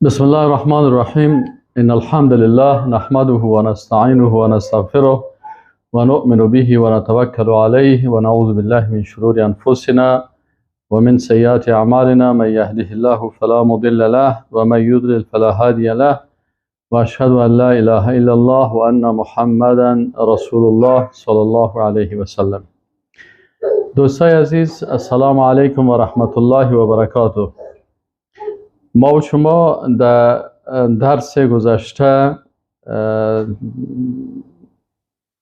بسم الله الرحمن الرحیم. ان الحمد لله نحمده ونستعینه ونستغفره ونؤمن به ونتوکل علیه ونعوذ بالله من شرور انفسنا ومن سیئات اعمالنا. من یهده الله فلا مضل له ومن یضلل فلا هادی له واشهد ان لا اله الا الله وان محمدا رسول الله صلی الله علیه وسلم. دوستای عزیز، السلام علیکم و رحمت الله و برکاته. ما و شما در درس گذشته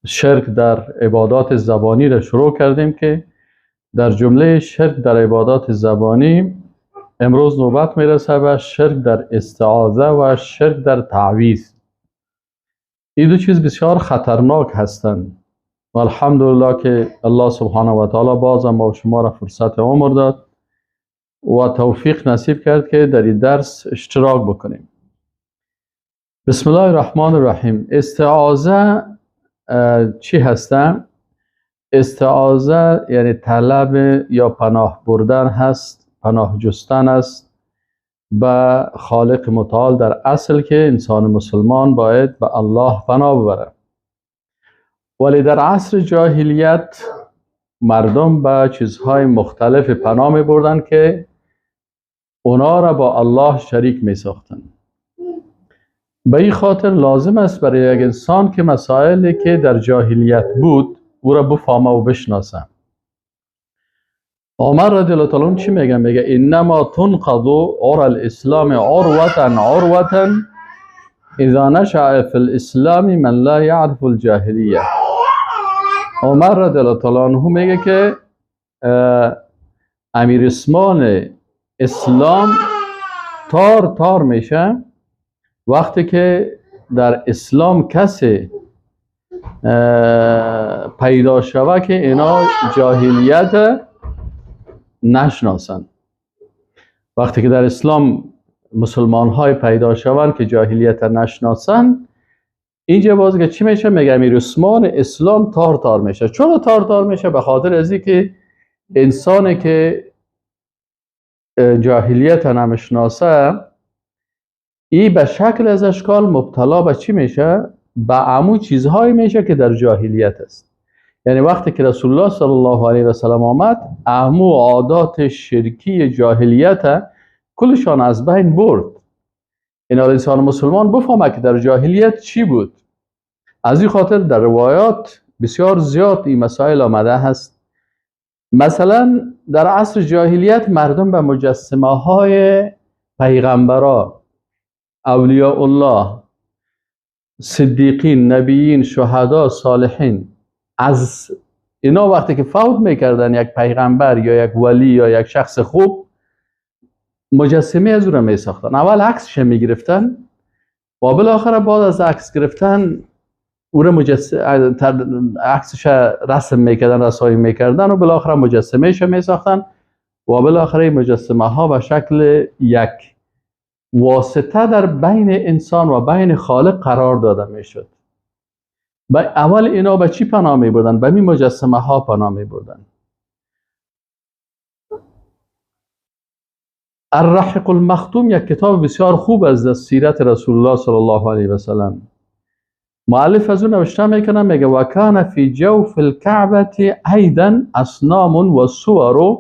شرک در عبادات زبانی را شروع کردیم که در جمله شرک در عبادات زبانی امروز نوبت میرسه به شرک در استعاذه و شرک در تعویذ. این دو چیز بسیار خطرناک هستند و الحمدلله که الله سبحانه و تعالی باز ما و شما را فرصت عمر داد و توفیق نصیب کرد که در این درس اشتراک بکنیم. بسم الله الرحمن الرحیم. استعاذه چی هسته؟ استعاذه یعنی طلب یا پناه بردن هست، پناه جستن است به خالق متعال. در اصل که انسان مسلمان باید به الله پناه ببره، ولی در عصر جاهلیت مردم به چیزهای مختلف پناه می بردن که اونا را با الله شریک می ساختن. به این خاطر لازم است برای یک انسان که مسائلی که در جاهلیت بود او را بفهمه و بشناسه. عمر رضی الله تعالی عنه چی میگه؟ میگه انما تنقض عرى الاسلام عروة عروة اذا نشأ فی الاسلام من لا یعرف الجاهلیه. عمر رضی الله تعالی عنه میگه که امیر عثمان اسلام تار تار میشه وقتی که در اسلام کسی پیدا شوه که اینا جاهلیت نشناسن. وقتی که در اسلام مسلمان های پیدا شوند که جاهلیت نشناسن، اینجا باز که چی میشه؟ میگه امیر عثمان اسلام تار تار میشه. چرا تار تار میشه؟ به خاطر از اینکه انسانی که جاهلیت نمیشناسه ای به شکل از اشکال مبتلا به چی میشه؟ به عمو چیزهایی میشه که در جاهلیت است. یعنی وقتی که رسول الله صلی الله علیه و سلم آمد، عمو عادات شرکی جاهلیت کلشان از بین برد. این انسان مسلمان بفهمه که در جاهلیت چی بود. از این خاطر در روایات بسیار زیاد این مسائل آمده هست. مثلا در عصر جاهلیت مردم به مجسمه های پیغمبرا، اولیاء الله، صدیقین، نبیین، شهدا، صالحین، از اینا وقتی که فوت میکردن یک پیغمبر یا یک ولی یا یک شخص خوب، مجسمه از او را می ساختن. اول عکسش می گرفتن و بالاخره بعد از عکس گرفتن او را عکسش رسم میکردن، رسایی میکردن و بالاخره مجسمهش می ساختن و بالاخره مجسمه ها به شکل یک واسطه در بین انسان و بین خالق قرار داده میشد. اول اینا به چی پناه می بردن؟ به می مجسمه ها پناه می بردن. الرحیق المختوم یک کتاب بسیار خوب از سیرت رسول الله صلی الله علیه و سلم. مؤلف از اون نوشته میکنه، میگه وکان فی جوف الکعبه ایضا اصنام و صور.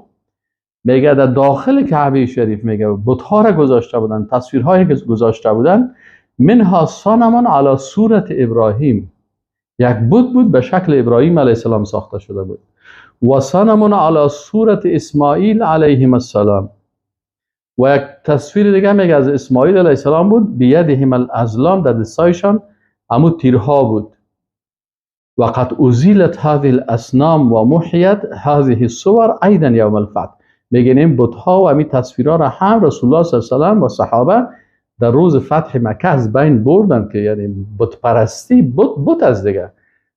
میگه در داخل کعبه شریف میگه بت‌ها را گذاشته بودن، تصویرهایی که گذاشته بودن، منها صنم علی صورت ابراهیم، یک بت بود به شکل ابراهیم علیه السلام ساخته شده بود، و صنم علی صورت اسماعیل علیهم السلام، و یک تصویر دیگه میگه از اسماعیل علیه السلام بود، بیدهم الازلام، در دستایشان امو تیرها بود. و قد ازیلت هذه الاصنام و محیت هذه الصور ایضا یوم الفتح. میگن این بت‌ها و همین تصویرها را هم رسول الله صلی الله علیه و سلم و صحابه در روز فتح مکه از بین بردن، که یعنی بت پرستی بت از دیگه.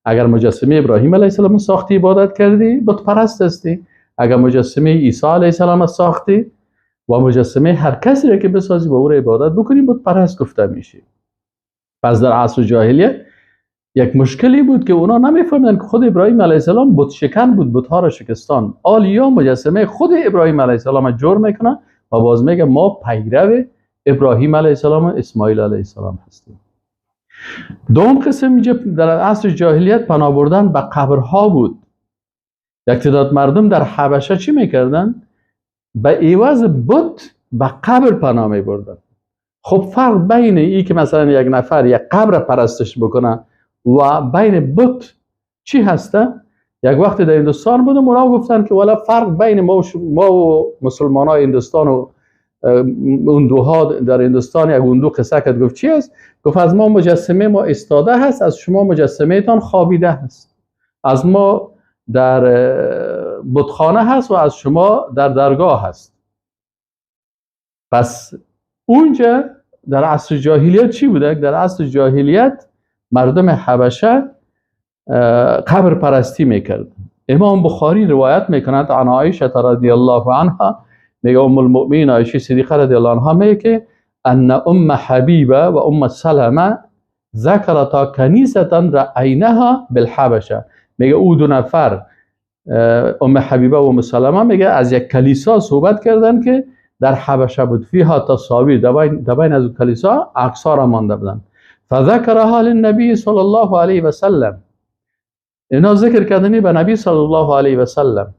اگر مجسمه ابراهیم علیه السلام ساختی عبادت کردی، بت پرست هستی. اگر مجسمه عیسی علیه السلام ساختی و مجسمه هر کسی را که بسازی با او را عبادت بکنی، بت پرست گفته میشی. پس در عصر جاهلیت یک مشکلی بود که اونا نمیفهمیدن که خود ابراهیم علیه السلام بت شکن بود، بت‌ها را شکستان. آلیا مجسمه خود ابراهیم علیه السلام جور میکنه و باز میگه ما پیرو ابراهیم علیه السلام و اسماعیل علیه السلام هستیم. دوم قسم در عصر جاهلیت پناه بردن به قبرها بود. یک تعداد مردم در حبشه چی میکردن؟ به عوض بت به قبر پناه میبردن. خب فرق بین ای که مثلا یک نفر یک قبر پرستش بکنه و بین بت چی هسته؟ یک وقتی در هندوستان بودم، اونا گفتن که والا فرق بین ما و مسلمان های هندوستان و اندوها در هندوستان، یک اندو قصه کرد، گفت چی است؟ گفت از ما مجسمه ما استاده هست، از شما مجسمه تان خوابیده هست، از ما در بتخانه هست و از شما در درگاه هست. پس اونجا در عصر جاهلیت چی بوده؟ در عصر جاهلیت مردم حبشه قبر پرستی میکرد. امام بخاری روایت میکند عن عایشه رضی الله عنها، میگه ام المؤمنین عایشه صدیقه رضی الله عنها میگه که ان ام حبیبه و ام سلمه ذکرتا کنیسه رأینها بالحبشه. میگه او دو نفر ام حبیبه و ام سلمه میگه از یک کلیسا صحبت کردن که در حبشه بود، فیها تصاویر، در بین از کلیسا عکس‌ها را مانده بودن. فذکرها للنبی صلی الله علیه و سلم، اینا ذکر کردنی به نبی صلی الله علیه و سلم.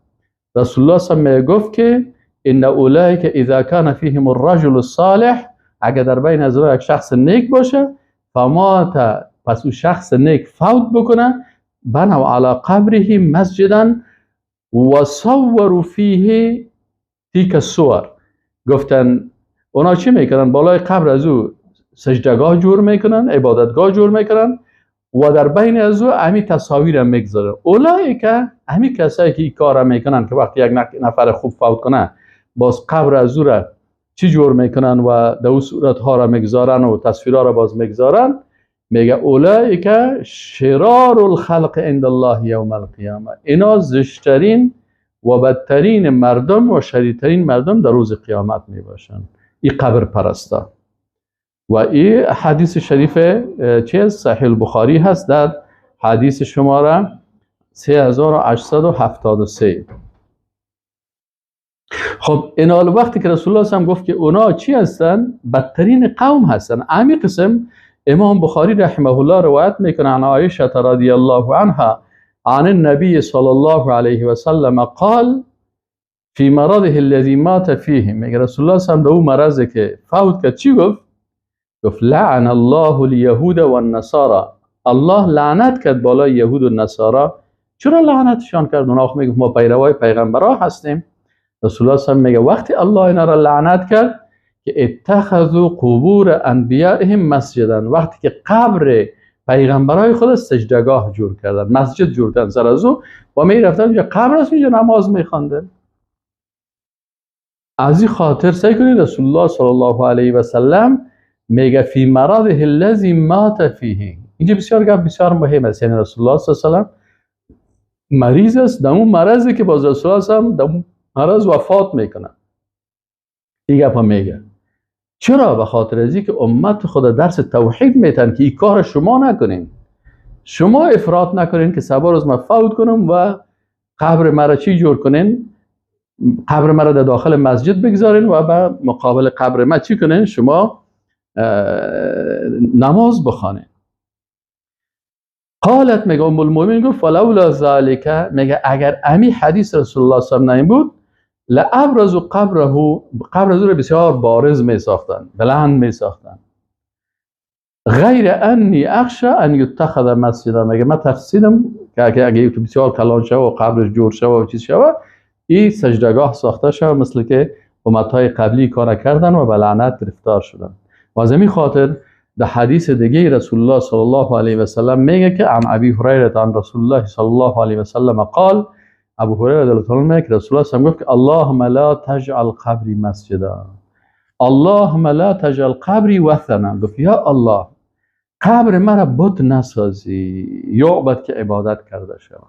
رسول الله صلی الله علیه و گفت که ان اولئک اذا کان فیهم الرجل الصالح، اگر در بین از یک شخص نیک باشه، فمات، پس او شخص نیک فوت بکنه، بنوا علی قبره مسجدا و صوروا فیه تلک الصور. گفتن اونا چی میکنن؟ بالای قبر از او سجدگاه جور میکنن، عبادتگاه جور میکنن و در بین از او امی تصاویر هم میگذارن. اولئک، امی کسایی که این کار میکنن که وقتی یک نفر خوب فوت کنه باز قبر از او را چی جور میکنن و در او صورت ها را میگذارن و تصویرها را باز میگذارن، میگه اولئک شرار الخلق عند الله یوم القیامه، اینا زشترین و بدترین مردم و شریرترین مردم در روز قیامت میباشن، این قبر پرستا. و این حدیث شریف چیز صحیح البخاری هست در حدیث شماره 3873. خب اینا وقتی که رسول الله هم گفت که اونا چی هستن؟ بدترین قوم هستن. امی قسم امام بخاری رحمه الله روایت میکنه عن عایشه رضی الله عنها عن النبي صلى الله عليه وسلم قال في مرضه الذي مات فيه، میگه رسول الله صلی الله علیه و در مرضی که فوت کرد چی گفت؟ گفت لعن الله اليهود والنصارى، الله لعنت کرد بالای یهود و نصارا. چرا لعنتشان کرد؟ اونا میگه ما پیروای پیغمبرا هستیم. رسول الله صلی الله علیه و میگه وقتی الله اینا را لعنت کرد که اتخذوا قبور انبیائهم مسجدا، وقتی که قبر پیغمبرای خود سجدگاه جور کردن، مسجد جور کردن سر از او و می رفتن اونجا قبر است، اونجا نماز میخواندن. از این خاطر سعی کنید رسول الله صلی الله علیه و سلم میگه فی مرضه الذی مات فیه. اینجا بسیار گپ بسیار مهم است. یعنی رسول الله صلی الله علیه و سلم مریض است، در اون مرضی که باز رسول الله صلی الله علیه و سلم در اون مرض وفات میکنه. این گپ میگه چرا؟ به خاطر از اینکه امت خود درس توحید میتن که این کار شما نکنین، شما افراط نکنین که سبا روز من فوت کنم و قبر مرا چی جور کنین، قبر مرا در داخل مسجد بگذارین و به مقابل قبر ما چی کنین، شما نماز بخوانین. قالت، میگه ام المؤمنین گفت ولولا ذلک، میگه اگر امی حدیث رسول الله صلی الله علیه و بود لابرز قبره، قبر او رو بسیار بارز می ساختن، بلند می ساختن. غیر انی اخشى ان یتخذ مسجدا، میگه من تفسیرم که اگه بسیار کلان شوه و قبرش جور شوه و چیز شوه، این سجدگاه ساخته شوه مثل که امتهای قبلی کار کردن و به لعنت گرفتار شدن. و از این خاطر در حدیث دیگه رسول الله صلی الله علیه و سلم میگه که عن ابی هریره عن رسول الله صلی الله علیه و سلم قال، ابو هریره رضی الله عنه میگه رسول الله صلی الله علیه و سلم گفت که اللهم لا تجعل قبری مسجدا، اللهم لا تجعل قبری وثنا. گفت یا الله قبر مرا بت نسازی، یعبد که عبادت کرده شود.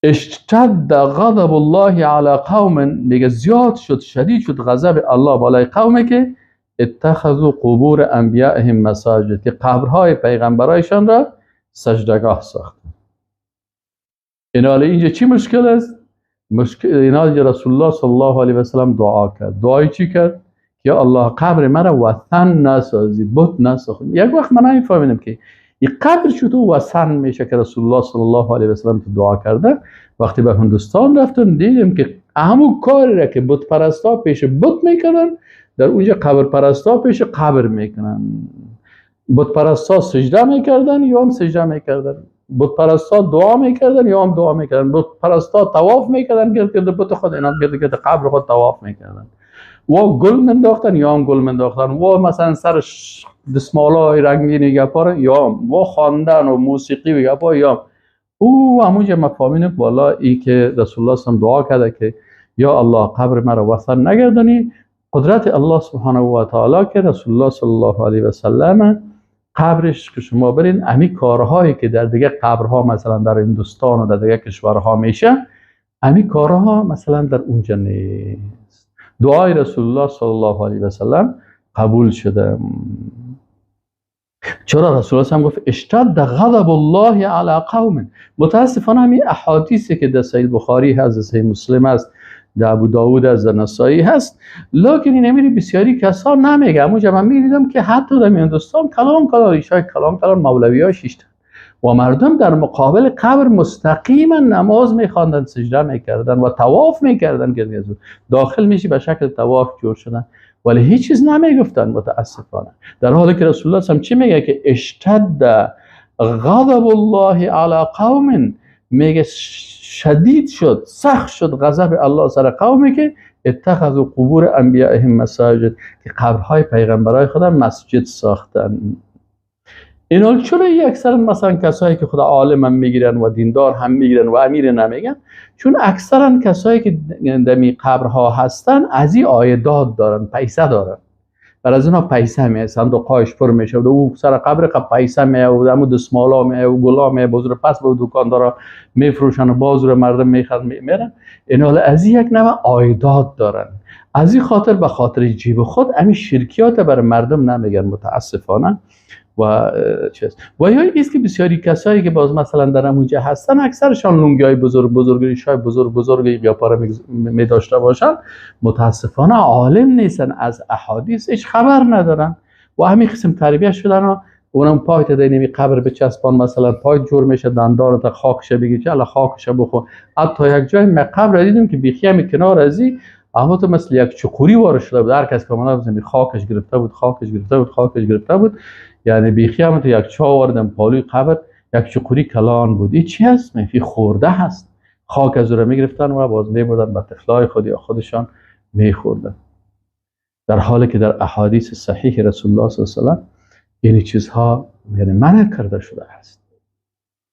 اشتد غضب الله علی قوم، میگه زیاد شد، شدید شد غضب الله بالای قومی که اتخذوا قبور انبیائهم مساجد، که قبرهای پیغمبرایشان را سجدگاه ساختند. اینا اینجا چی مشکل است؟ مشکل اینا رسول الله صلی الله علیه و سلم دعا کرد. دعای چی کرد؟ یا الله قبر مرا وثن نسازی، بت نساخت. یک وقت من نمیفهمیدم که این قبر چطور وثن میشه که رسول الله صلی الله علیه و سلم دعا کرده. وقتی به هندوستان رفتم دیدم که همون کاری را که بت پرستا پیش بت میکنن، در اونجا قبر پرستا پیش قبر میکنن. بت پرستا سجده میکردن یا هم سجده میکردن، بت پرستا دعا میکردن یا هم دعا میکردن، بت پرستا طواف میکردن گرد گرد بت خود، اینا گرد گرد قبر خود طواف میکردن، و گل منداختن یا هم گل منداختن، و مثلا سر دستمالای رنگین گپا یا هم، و خواندن و موسیقی و گپا یا هم. او همونجا مفاهیم بالا ای که رسول الله صلی دعا کرده که یا الله قبر مرا وثن نگردانی، قدرت الله سبحانه و تعالی که رسول الله صلی الله علیه و سلم قبرش که شما برین امی کارهایی که در دیگه قبرها مثلا در هندوستان و در دیگه کشورها میشه، امی کارها مثلا در اونجا نیست. دعای رسول الله صلی الله علیه و سلم قبول شده. چرا رسول الله هم گفت اشتد غضب الله علی قوم؟ متاسفانه همین احادیثی که در صحیح بخاری هست، در صحیح مسلم هست، در ابو داود هست، در نسائی هست، لکن این امیر بسیاری کسا نمیگه. اونجا من میدیدم که حتی در هندوستان کلام کلام ریشای کلام کلام مولوی ها شیشتن و مردم در مقابل قبر مستقیما نماز میخواندن، سجده میکردن و طواف میکردن. که داخل میشی به شکل طواف جور شدن، ولی هیچ چیز نمیگفتن متاسفانه. در حالی که رسول الله چی میگه که اشتد غضب الله علی قوم، میگه شدید شد، سخت شد غضب الله سر قومی که اتخذوا قبور انبیائهم مساجد، که قبرهای پیغمبرای خدا مسجد ساختن. اینا چرا اکثرا مثلا کسایی که خدا عالم هم میگیرن و دیندار هم میگیرن و امیر نمیگن؟ چون اکثرا کسایی که دمی قبرها هستن از این عایدات دارن، پیسه دارن، بر از اونها پیسه میه، صندوقهایش پر میشه و او سر قبر قبر پیسه میه و همون دستمالا میه و گلا میه، باز رو پس به دکاندارا میفروشن و باز رو مردم میخرن میرن. اینا از این یک نوع عایدات دارن، از این خاطر به خاطر جیب خود همین شرکیات بر مردم نمیگن متاسفانه. و چیز و یا ایست که بسیاری کسایی که باز مثلا در اونجا هستن اکثرشان لونگی بزرگ بزرگ، ریشای بزرگ بزرگ یا پاره می داشته باشن، متاسفانه عالم نیستن، از احادیث هیچ خبر ندارن و همین قسم تربیت شدن و اونم پای تا دینمی قبر بچسبان، مثلا پای جور میشه، دندان تا خاکش بگی چه خاکش بخور. حتی یک جای من قبر دیدم که بیخی هم کنار ازی اما تو مثل یک چقوری وارد شده بود، هر کس که اومده خاکش گرفته بود، خاکش گرفته بود، خاکش گرفته بود، یعنی بیخی هم تو یک چاه واردم پالوی قبر یک چقوری کلان بود. این چی هست؟ میفی خورده هست، خاک از او را میگرفتن و باز میبردن به طفلای خود یا خودشان میخوردن. در حالی که در احادیث صحیح رسول الله صلی الله علیه و سلم این چیزها یعنی منع کرده شده است.